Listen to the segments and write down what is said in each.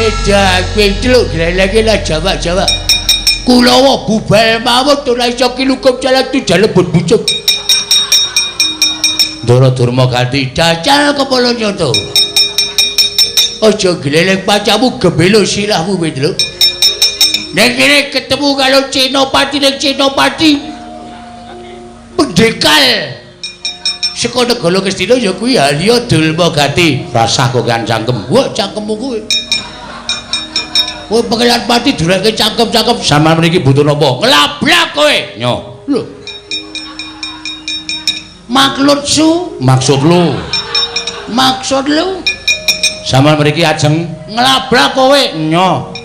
Edan Petruk glelenge lah Jawa-Jawa. Kulawa bubal mawon ora iso kilukup jalan tu jalebut bucuk. Ndara Durma ganti dacal kepala nyoto. Aja gleleng pacamu gebelo silahmu Petruk. Nek kene ketemu karo Senopati ning Senopati pendekal saka negara Ngastina ya kuwi Halya Dulma Gati. Rasah kokean cangkem. Wah, cangkemmu kuwi. Kowe pengelan pati dureke cangkem-cangkem. Sampeyan mriki butuh napa? Nglablak kowe. Nyo. Lho. Maksud su, maksud lu. Maksud lu. Sampeyan mriki ajeng nglablak kowe. Nyo.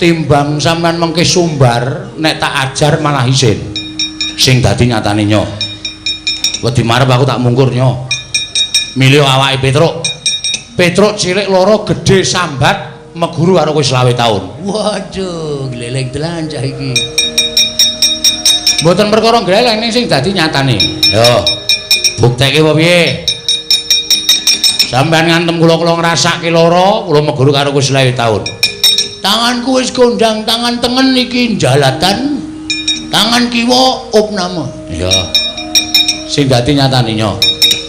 Timbang sampeyan mengke sumbar nek tak ajar malah isin. Sing dadi nyatane nyo. Wedi marep aku tak mungkur nyo. Milih awake Petruk. Petruk cilik loro gedhe sambat meguru karo kowe 25 taun. Waduh, gleleng tenan cah iki. Mboten perkara gleleng ning sing dadi nyatane. Yo. Bukteke apa piye? Sampeyan ngantem kula kula ngrasake lara, kula meguru karo kowe 25 taun. Tanganku wis kondang, tangan tengen iki jalatan. Tangan kiwa opname. Iya. Sing dadi nyatane nyo.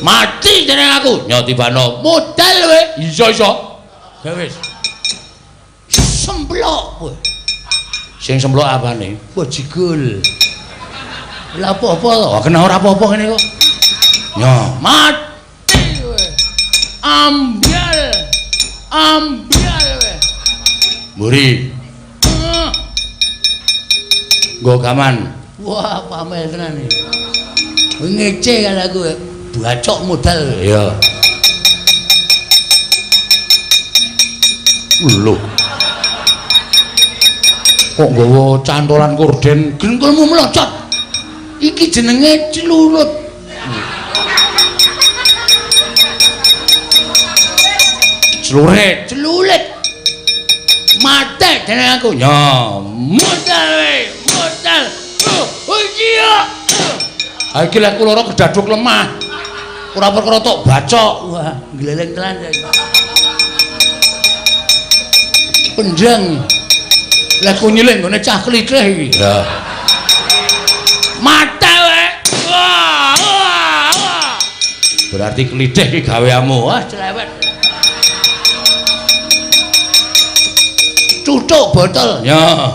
Mati jeneng aku. Nyo tibano. Modal kowe. Iso-iso. Ya wis. Semplok kowe. Sing semplok apane? Bajigul. Lah apa-apa to? Kena ora apa-apa ngene kok. Nyo, mati kowe. Ambyal. Ambyal kowe. Mburi. Nggo gaman. Wah, pamel tenan iki. Ngece kan aku. Bacok modal. Iya. Lho. Kok nggawa cantolan korden gengkulmu melocot. Iki jenenge celurut. Celurit, celulit. Mate jeneng aku. Yo, modal we, modal. Oh, iya. Ha iki lek kula kedaduk lemah. Ora perkara tok bacok. Wah, gleleng tenan saiki. Pendang. Lah kunyile nggone cah klithih iki. Ya. Mate we. Wah, wah, wah. Berarti klithih iki gaweanmu. Wah, celewet. Cucuk botol. Ya.